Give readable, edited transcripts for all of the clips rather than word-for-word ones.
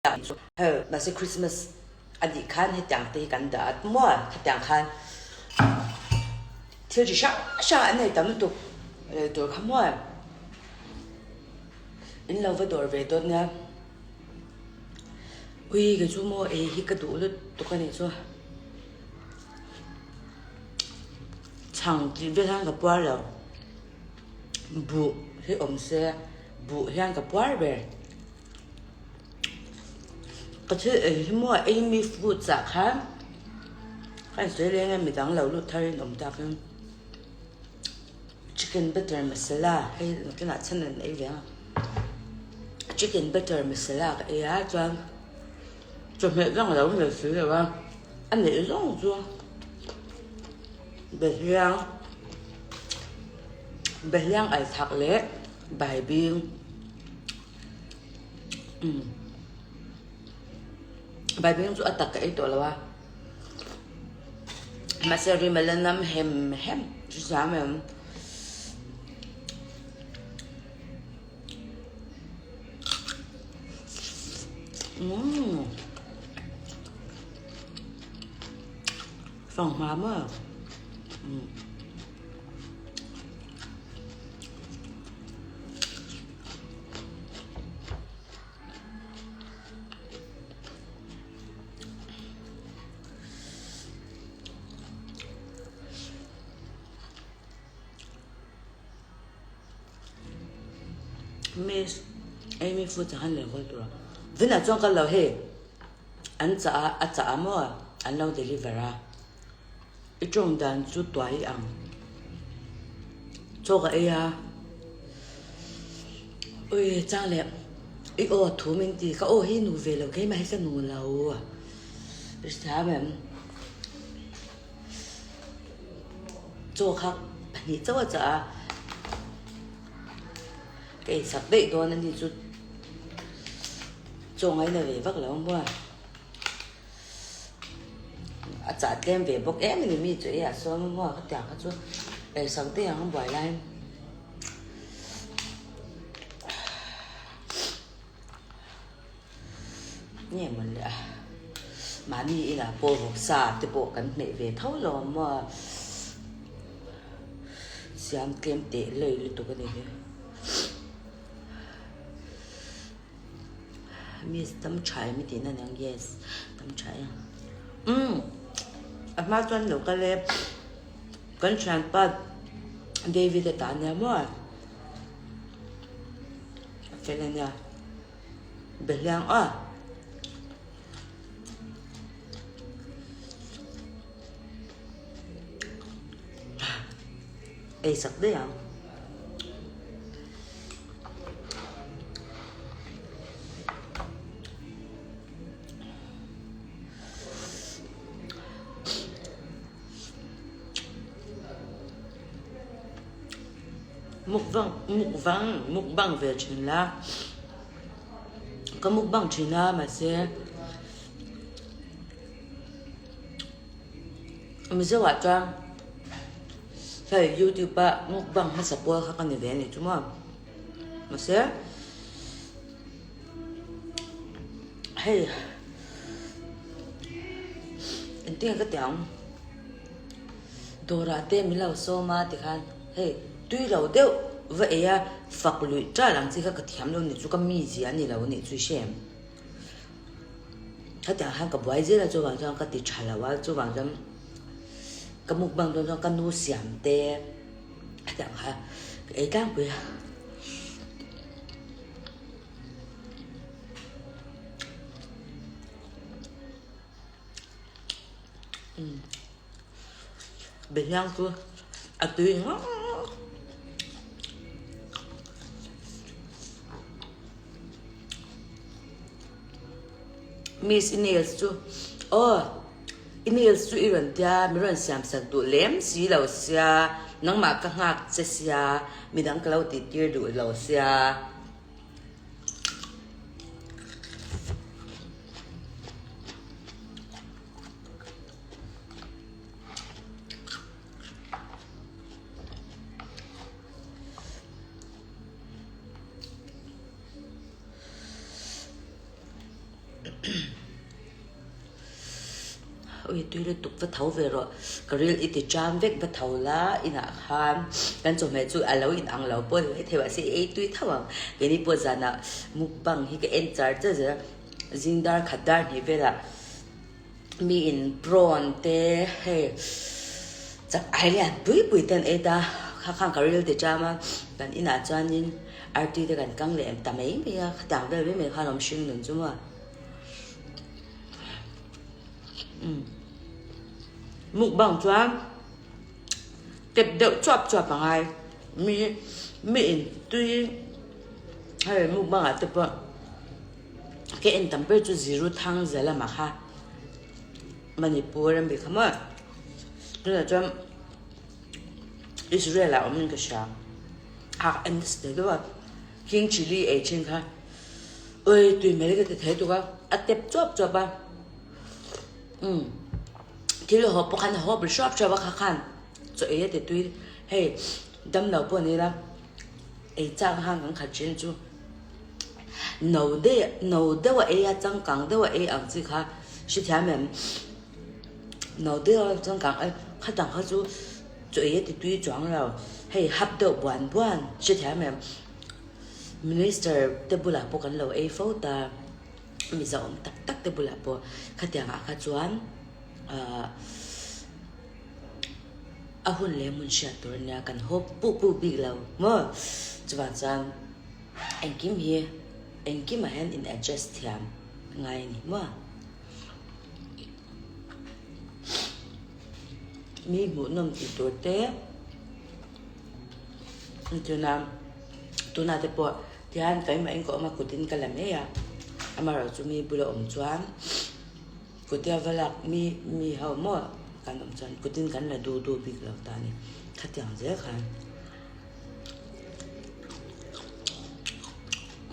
Hei mahse Christmas a nih khan hetiang te hi kan dah a maw hetiang khan thil chi hrang hrang an nei tam lutuk lei tur kha maw in lo va dawr ve dawn nia ui kei chu maw ei hi ka duh lutuk a nih chu chhang tih vel hian ka puar lo buh hi awm se buh hian ka puar ber. Ka thil ei hi maw Amy foods ah khan ka insawi leng a midang lo lut thar in awm tak in chicken butter masala hei nakinah chhan an ei ve ang a chicken butter masala ka ei a chuan chawhmeh dang a lo nei si lo a a neih zawng chu behliang behliang al thak leh baibing. Umm Baibing chu a tak ka ei tawh lo a mahse rim a la nam hem hem chu zam em. Umm fanghma maw umm. Miss Amy food ah khan leh hawl tur a vinah chuan ka lo hei an chah a a chah a maw an lo deliver a. I tawng dan chu tuai ang. Chaw ka ei a. Ui chang leh i aw thu min ti ka aw hi nu ve lo keimah hi ka nu lo. I hria em? Chaw kha pahnih chauh a chah a. Ka eichak daih dawn a ni chu chaw ngaina ve vak lo ang maw. A chah tlem ve bawk em a ni mi chu ei ah sawn maw ka tiang kha chu eisak daih ang a buai lai nge mawn le a mahni inah pawh vawksa te pawh kan hmeh ve tho lo ang maw siam tlem teh lei lutuk a ni hi. Miss tam tha em i tihna niang yes tam tha e umm a hma chuan lo kal e kan thianpa David a tah ania maw a fel ania behliang aw ei sak daih ang. Mukbang mukbang mukbang ve thin la ka mukbang thin a mahse Mizo ah chuan hei youtube a mukbang hmasa pawl kha ka ni ve a ni chu maw mahse hei engtin nge ka ti ang dawrah te min lo sawm a tikhan hei tui lo deuh va ei a fak luih ṭal ang chi kha ka thiam lo ni chu ka mizia a ni lo a nih chu i hre em. Hetiang hian ka buai zel a chuvang chuan ka ti tha lo a chuvang chuan ka mukbang dawn chuan ka nu siam te hetiang kha ka ei tlangpui a. Behliang chu a tui ngawt. Miss i nails chu aw i nails chu i rawn tia mi rawn siam sak duh lem si lo sia nangmah ka nghak che sia midang ka lo tih tir duh lo sia. Ui tui lutuk va tho ve rawh, ka ril i ti cham vek va tho la inah khan kan chawhmeh chu a lo in ang lo pawh ni maithei mahse i ei tui tho ang. Keini pawh zanah mukbang hi ka en char char zel a, zing dar khat dar hnih velah mi in prawn te hei chak ai lian pui pui te an ei ta, kha khan ka ril ti cham a, kan inah chuanin artui te kan kang leh ta mai mai a, khatiang vel mai mai khan awm hring nun chu maw. Mukbang chuan tep deuh chuap chuap a ngai mi mi in tui hei mukbang ah te pawh ka en tam ber chu ziru thang ze lamah kha Manipur an bih kha maw tunah chuan Israel ah awm in ka hria a en nasa teh deuh a king chilli ei thin kha. Oi tui mai ka ti thei tuk a, a tep chuap chuap a, umm thil haw pawh khan a haw bul hruap hruap a kha khan chaw ei a ti tui hei damlo pawh ni ila ei chak khan kan khat thin chu no deuh no deuh a ei a changkang deuh a ei ang chi kha hrethiam em no deuh a changkang a khatang kha chu chaw ei a ti tui chuang lo hei hap deuh buan buan hrethiam em. Minister te bulah pawh kan lo ei fo ta, mizo awm tak tak te bulah pawh khatiang ah kha chuan ahh a hun leh hmun hriat tur ania kan haw puh puh bik lo maw chuvang chuan engkim hi engkim ah hian in adjust thiam ngai a ni maw. Mi hmuhnawm tih tur te. Tuna tuna te pawh tihian keimah in ka awm a kutin ka la mai a amaherawhchu mi bula awm chuan kutia va lak mi mi ho maw kan awm chuan kutin kan la duh duh bik lo ta a ni khatiang zel khan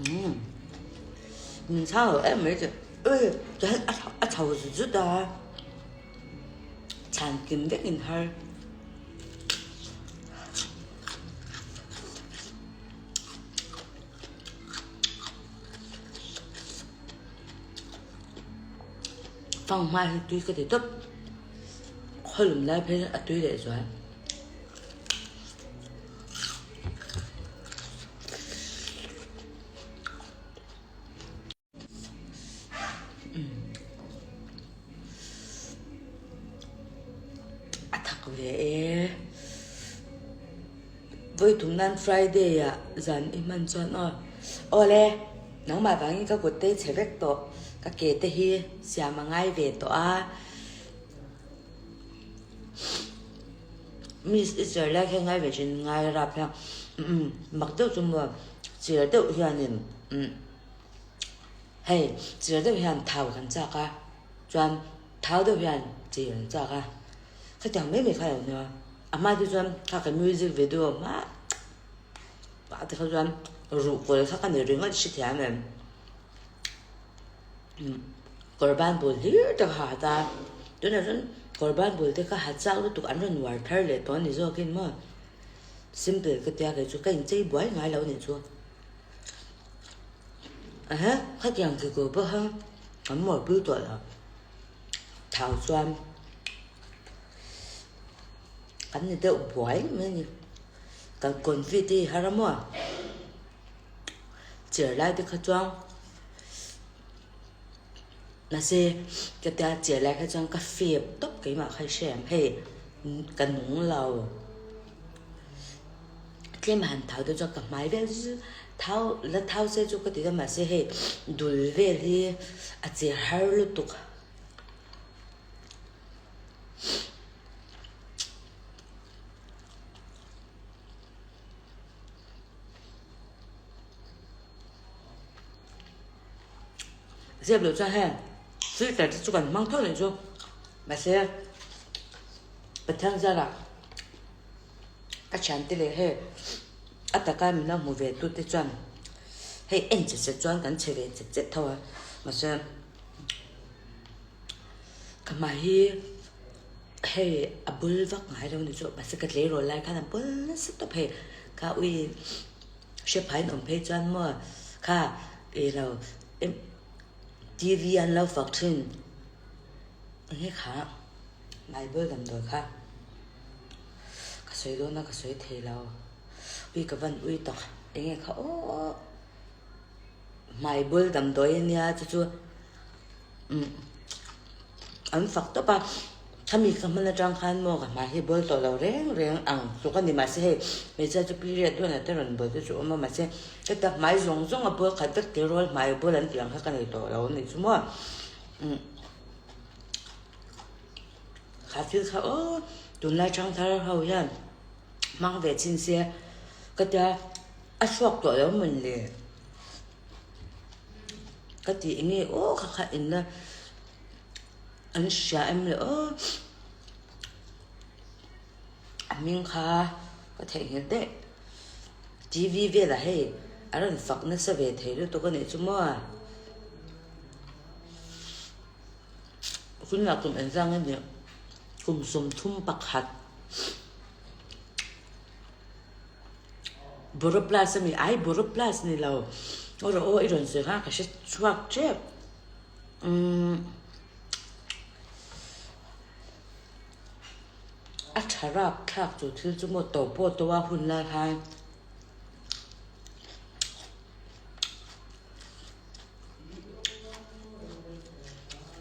umm min chhang lo em mai che ui chuan a chho zut zut a chhan kim vek in har. Fanghma hi tui ka ti tawp khawlum lai phei a tui leh zual. A thak ve e. Vawi thum nan Friday ah zan i hman chuan aw. Awle, nangmah vangin ka kut te chhe vek tawh. Ka ke te hi siam a ngai ve tawh a. Miss i cher lai kha ngai ve thin ngai rap hian mak deuh chu maw cher deuh hianin umm. Hei chir deuh hian thau kan chak a, chuan thau deuh hian chir an chak a, khatiang mai mai kha lo nia, a hma te chuan kha ka music video hma pah te kha chuan ruhkawl kha ka ni ringawt hrethiam em, kawr ban bul hlir te kha ha ta, tunah chuan kawr ban bul te kha ha chak lutuk an rawn uar thar leh tawh a ni zawkin maw, simple ka tia kei chu ka inchei buai ngai lo a nih chu. Ehe, khatiang ki tur pawh kha kan mawlpui tawh lo. Thau chuan kan ni deuh buai mai a ni. Kan confi te hi har a maw? Chair lai te kha chuan mahse ka tia chair lai kha chuan ka fep tawp keimah kha i hre em hei ka nung lo. Tlem han thau deuh chuan ka hmai vel chu thau la thau se chu ka ti deuh mahse hei dul vel hi a che har lutuk. Zep loh chuan heng filter te chu kan hmang tho nih chu mahse Pathian zarah. Ka thiante leh hei a taka min lo hmu ve tu te chuan hei en che che chuan kan che ve chet chet tho a mahse ka hma hi hei a bul vak ngai lo ni chu mahse ka tleirawl lai khan a bul nasa tawp hei kha ui hre phai in awm phei chuan maw kha ih lo. TV an lo fak thin enge kha Bible damdawi kha ka sawi dawn a ka sawi thei lo ui ka van ui tak enge kha aw Bible damdawi ania chu chu umm an fak tawp a khami ka hman atang khan maw ka hmai hi bawl tawh lo reng reng ang tluk a ni mahse hei hmeichhia chu period hunah te rawn bawl te chu awm a mahse heta hmai zawng zawng a bawl khat vek tirawl hmai bawl an tih ang kha ka nei tawh lo a nih chu maw umm. Kha thil kha aw tunlai thangthar ho hian hmang ve chin se ka tia a chhuak tawh lo mawn le ka ti enge aw kha kha in la an hria em le aw a hming kha ka theihnghilh daih T_V velah hei a rawn fak nasa ve thei lutuk a nih chu maw. Tunah kum engzang nge nih? Kum 31. Boroplus a mi? Ai Boroplus ni lo. Aw rawh aw i rawn sawi kha ka hre chhuak tep. Umm a tha rap thlak chu thil chu maw to pawh to a hun lai khan.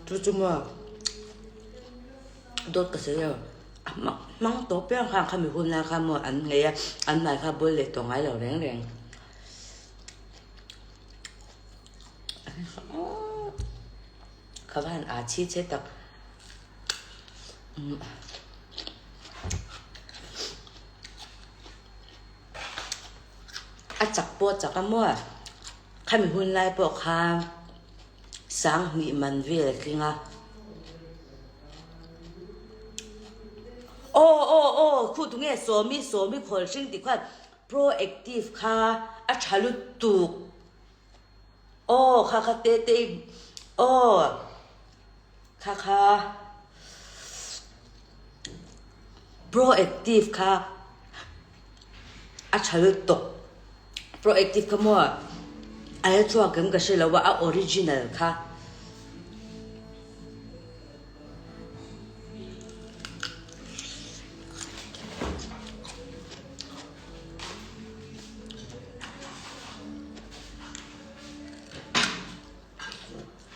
Chu chu maw dawt ka sawi lo a hmang hmang tawh piang khan khami hun lai khan maw an nghei a an hmai kha bawl leh tawh ngai lo reng reng ka van a chhi che tak umm. A chak pawh a chak a maw? Khami hun lai pawh kha sanghnih man vel a tling a. Aw aw aw khu tu nge Sawmi Sawmi khawl hring tih khuan proactive kha a tha lutuk. Aw kha kha te te aw kha kha proactive kha a tha lutuk proactive kha maw a la chhuak em ka hre lo a a original kha.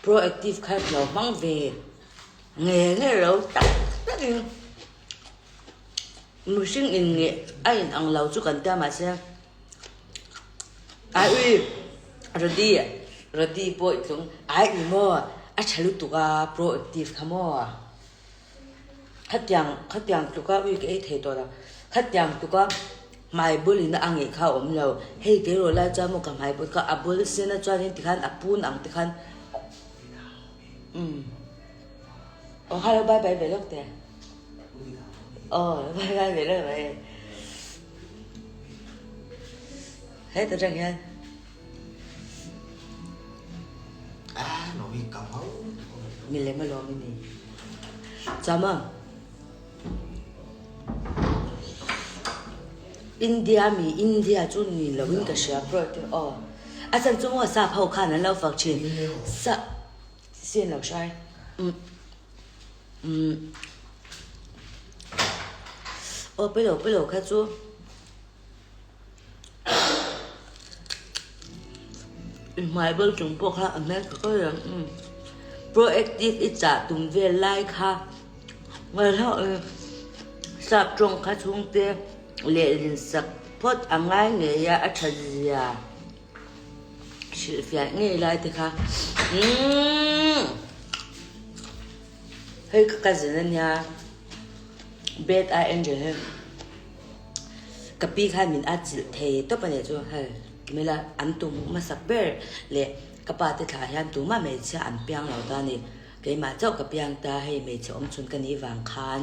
Proactive kha lo hmang ve nge nge lo tak tak in mihring in nge a in ang lo chu kan tia mahse ai ui Rody Rody pawh i tlung ai ni maw a tha lutuk a proactive kha maw. Khatiang khatiang tluka ui ka ei thei tawh lo. Khatiang tluka hmai bul in a ngeih kha a awm lo. Hei kei rawh lai chuan maw ka hmai bul kha a bul sen a chuanin tikhan a pun ang tikhan umm aw hello bye bye ve lawk teh aw bye bye ve lawk mai heta tang hian. Milem alawm i ni. Chama India mi India chu ni lo in ka hria bro te aw. A chan chu maw sap ho khan an lo fak thin. Sa sin lo hrai. Um um aw pelo pelo kha chu. I hmai bal chung pawh kha a hmel tha khawp ang umm proactive i chah tum vel lai kha ngaihloh in sap tawng kha chhungte lehlin sak phawt a ngai ngei a a that zia hrilhfiah ngei lai te kha umm hei ka cousin ania bed a angel hi. Ka pi khan min at chilh thei tawp a nih chu hei mila an tum hmasak ber leh ka pa te thlah hian tumah hmeichhia an piang lo ta a ni keimah chauh ka piang ta hei hmeichhe awm chhun ka nih vang khan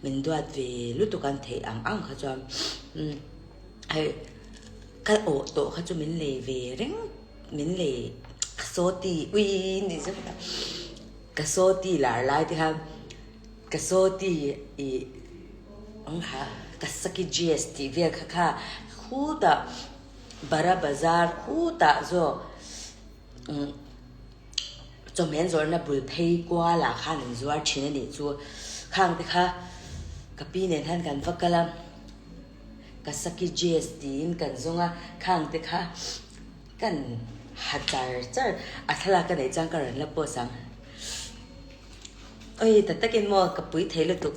min duat ve lutuk an theih ang ang kha chuan umm hei ka awh tawh kha chu min lei ve reng min lei ka sawti ui ni chu ka sawti lar lai te khan. Ka sawti i ang kha ka saki GS tih vel kha kha khutah Bara Bazar khutah zawk umm Chawhmeh an zawrhna bul phei kualah khan an zuar thin a nih chu. Khang te kha ka pi nen hian kan va kal a, Kasaki Jazz tiin kan zawng a, khang te kha kan ha char char a thlalak ka neih chuan ka rawn la post ang. Oi ta takin maw ka pui thei lutuk.